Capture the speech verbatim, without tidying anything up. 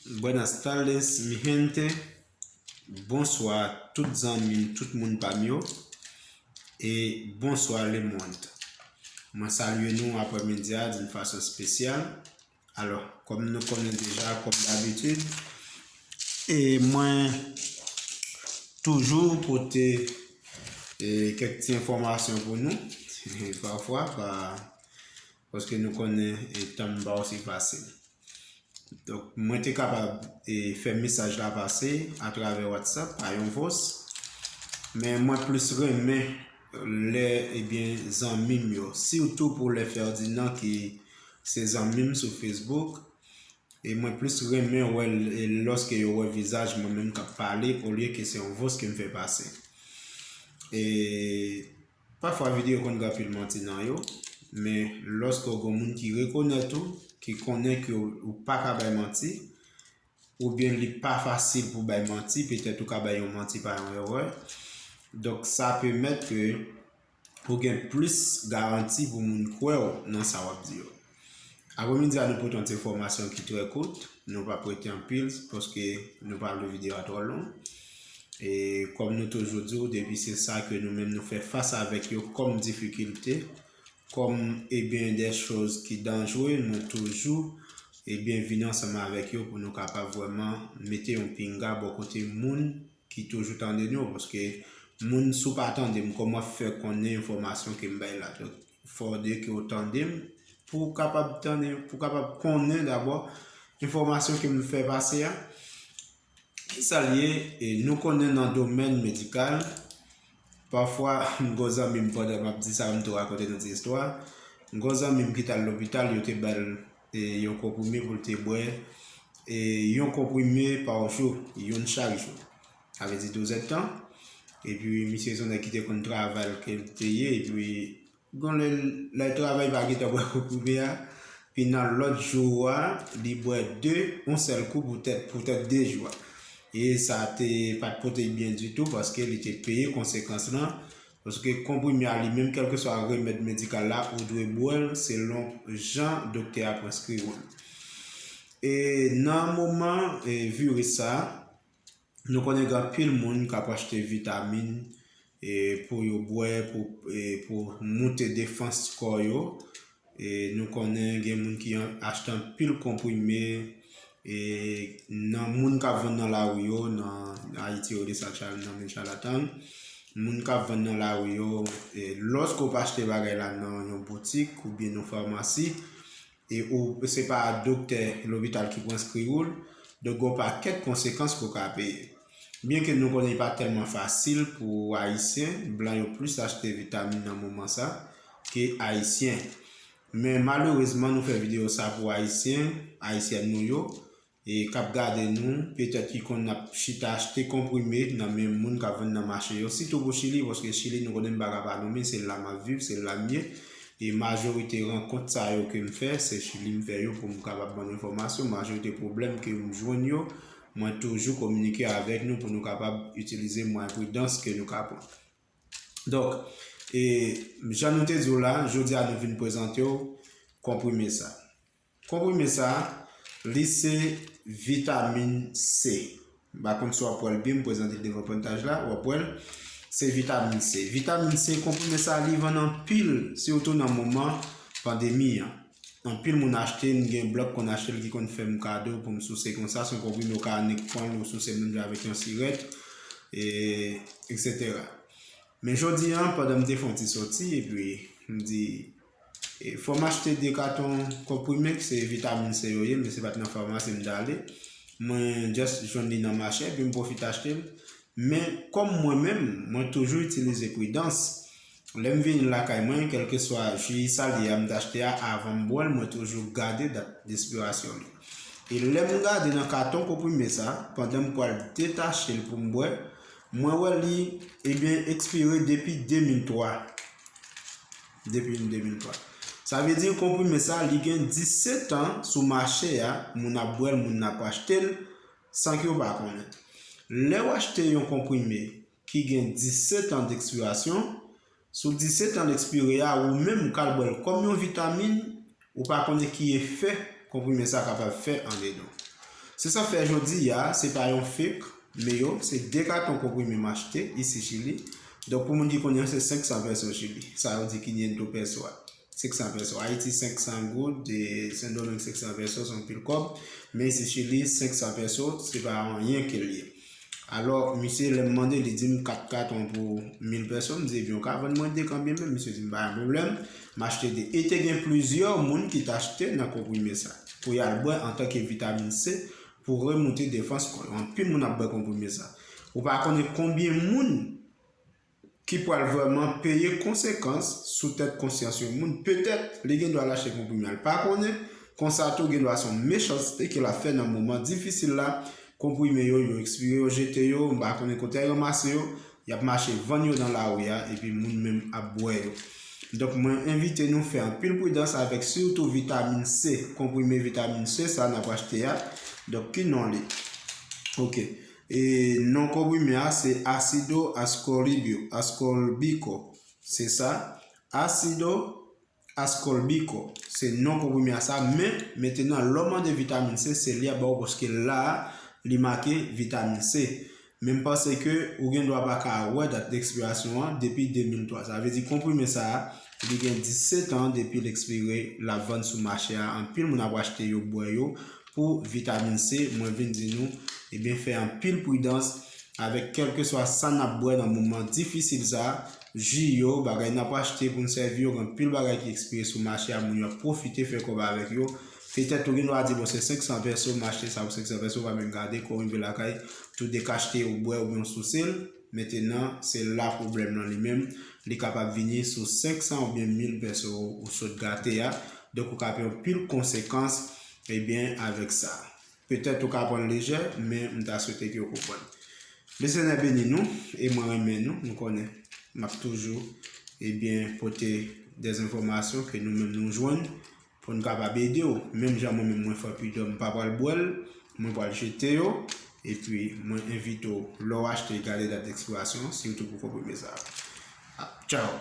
Buenas tardes, mi gente. Bonswa tout zanmi m, tout moun pa m yo. E bonswa lemonn. Mwen salye nou aprèmidi a d'une façon spéciale. Alò, kòm nou konnen deja, kòm dabitid, e mwen toujou pote e kèk ti enfòmasyon pou nou. Pafwa, pa, paske nou konnen e tan m pa osi fasil. Donk, mwen te kapab e fè mesaj la pase atravè WhatsApp pa yon vòs, men mwen plis renmen lè, ebyen, zanmi m yo, sitou pou lè Ferdinand ki se zanmi m sou Facebook, e mwen plis renmen wè l, e lòske yo wè vizaj mwen menm k ap pale, olye ke se yon vòs ke m fè pase. E pafwa videyo konn gen anpil manti nan yo, men lòske w gen yon moun ki rekonèt ou, ki konnen ke w, ou pa ka bay manti, oubyen li pa fasil pou bay manti, petèt ou ka bay yon manti pa yon erè. Donk, sa pèmèt ke ou gen plis garanti pou moun kwè w nan sa w ap di yo. Aprèmidi a, nou pote yon ti enfòmasyon ki trè kout. Nou p ap rete anpil, paske nou pa vle videyo a twò long. E kòm nou toujou di w, depi se sa ke nou menm nou fè fas avèk yo kòm difikilte, kòm, ebyen, de choz ki danjre, mwen toujou, ebyen, vin ansanm avèk yo pou nou kapab vrèman mete yon pinga bò kote moun ki toujou tande nou, paske moun, si w pa tande m, kòman w ap fè konnen enfòmasyon ke m bay la? Donk, fò w di ke w tande m pou w kapab tande, pou w kapab konnen dabò enfòmasyon ke m fè pase a. Kisa l ye? E nou konnen nan domèn medikal, pafwa, m gon zanmi m, pandan m ap di sa, m tou rakonte nou ti istwa. M gon zanmi m ki t al lopital, yo te ba l e yon konprime pou l te bwè, e yon konprime pa jou, youn chak jou. Sa vle di douz èdtan. Epi, misye se yon nèg ki te konn travay ke l te ye, epi, gon lè, lè travay pa gentan bwè konprime a, pi nan lòt jou a, li bwè de, yon sèl kou poutèt, poutèt de jou a. E sa te pa t pote l byen ditou, paske li te peye konsekans lan, paske konprime a li menm, kèlkeswa remèd medikal la, ou dwe bwè l selon jan doktè a preskri w l. E nan moman e viris sa, nou konnen gen anpil moun k ap achte vitamin e pou yo bwè, pou, e pou moute defans kò yo. E nou konnen gen moun ki an-, achte anpil konprime, e nan moun k ap vann nan lari yo, nan Ayiti yo rele sa chal-, nan men chalatan. Moun k ap vann nan lari yo, e lòske w pa achte bagay la nan yon boutik oubyen nan famasi, e ou, se pa doktè lopital ki preskri w l, donk gen yon pakèt konsekans ke w ka peye. Byenke nou konnen li pa tèlman fasil pou Ayisyen, blan yo plis achte vitamin nan moman sa ke Ayisyen. Men malerezman, nou fè videyo sa pou Ayisyen, Ayisyèn nou yo, e k ap gade nou, petèt ki konn ap chita achte konprime nan men moun k ap vann nan mache yo, sitou pou Chili, paske Chili, nou konnen m pa ka pa nonmen, se la m ap viv, se la m ye. E majorite rankont sa yo ke m fè, se Chili m fè yo pou m kapab ban nou enfòmasyon. Majorite pwoblèm ke m jwenn yo, mwen toujou kominike avèk nou pou nou kapab itilize mwayen pridans ke nou ka pran. Donk, e jan nou te di w la, jodi a nou vin prezante w konprime sa. Konprime sa, li se vitamin C. M pa konn si w ap wè l byen, m prezante l devan pòtaj la, w ap wè l. Se vitamin C. Vitamin C, konprime sa, li vann anpil, sitou nan moman pandemi an. Anpil moun achte l, m gen blan k konn achte l ki konn fè m kado pou m souse konsa. Se yon konprime ou ka annik pran l, ou souse menm jan avèk yon sirèt, e, etsetera. Men jodi a, pandan m te fè yon ti soti, epi m di, e, fò m achte de katon konprime, se vitamin C yo ye, men se pa t nan famasi m t ale. Mwen just jwenn li nan mache, epi m pwofite achte l. Men kòm mwen menm, mwen toujou itilize pridans. Lè m vini lakay mwen, kèlkeswa ji sa l ye a m t achte a, avan m bwè l, mwen toujou gade dat despirasyon li. E lè m gade nan katon konprime sa, pandan m pral detache l pou m bwè, mwen wè li, ebyen, ekspire depi de mil twa. Depi de mil twa. Sa vle di konprime sa, li gen disèt an sou mache a, moun ap bwè l, moun ap achte l, san ke yo pa konnen. Lè w achte yon konprime ki gen disèt an dekspirasyon, sou disèt an l ekspire a, ou menm k al bwè l kòm yon vitamin, ou pa konnen ki efè konprime sa kapab fè andedan w. Se sa k fè jodi a, se pa yon fake, men yo, se de katon konprime m achte isi Chili. Donk, pou moun ki konnen, se senk san peso Chili. Sa yo di quinientos peso a. Senk san peso. Ayiti, senk san goud, e Sendomeng, senk san peso, se yon pil kòb. Men isi Chili, senk san peso, se pa anyen ke l ye. Alò, misye, lè m mande, li di m kat katon pou mil peso. M di, ebyen, ou ka vann mwen de kanmenm. Misye di m, pa gen pwoblèm. M achte de. E te gen plizyè moun ki t achte nan konprime sa pou y al bwè antanke vitamin C pou remoute defans kò yo. Anpil moun ap bwè konprime sa. Ou pa konnen konbyen moun ki pral vrèman peye konsekans sou tèt konsyans yon moun. Petèt, li gen dwa l achte konprime a, l pa konnen. Konsa tou, gen dwa se yon mechanste ke l ap fè nan moman difisil la. Konprime yo, yo ekspire, yo jete yo, m pa konnen kote y ranmase yo. Y ap mache vann yo nan lari a, epi moun menm ap bwè yo. Donk, mwen envite nou fè anpil pridans avèk sitou vitamin C, konprime vitamin C sa n ap achte a. Donk, ki non li? Ok. E non konprime a, se ácido ascórbio, ascórbico. Se sa. Ácido ascórbico. Se non konprime a sa. Men, mentenan, lè w mande vitamin C, se li ap ba w paske la a, li make vitamin C. Men m panse ke ou gen dwa pa ka wè dat dekspirasyon an depi de mil twa. Sa vle di konprime sa a, li gen disèt an depi l ekspire, l ap vann sou mache a. Anpil moun ap achte yo, bwè yo pou vitamin C. Mwen vin di nou, ebyen, fè anpil pridans avèk kèlkeswa sa n ap bwè nan moman difisil sa a. Ji yo, bagay n ap achte pou n sèvi yo, gen anpil bagay ki ekspire sou mache a, moun yo ap pwofite fè kòb avèk yo. Petèt ou gen dwa di, bon, se senk san peso, m achte sa pou senk san peso, ou pa menm gade, kò w rive lakay, tou de k achte ou bwè oubyen w souse l. Mentenan, se la pwoblèm nan li menm, li kapab vini sou senk san oubyen mil peso ou sot gate a. Donk, ou ka peye yon pil konsekans, ebyen, avèk sa. Petèt ou ka pran l lejè, men m ta swete ke w konprann. Le Senyè beni nou, e mwen renmen nou, nou konnen. M ap toujou, ebyen, pote de enfòmasyon ke nou menm nou jwenn pou n kapab ede w. Menm jan mwen menm mwen fè pidon, m pa pral bwè l, mwen pral jete yo. Epi mwen envite w, lè w achte, gade dat ekspirasyon, sitou pou konprime sa. Ah, tchao.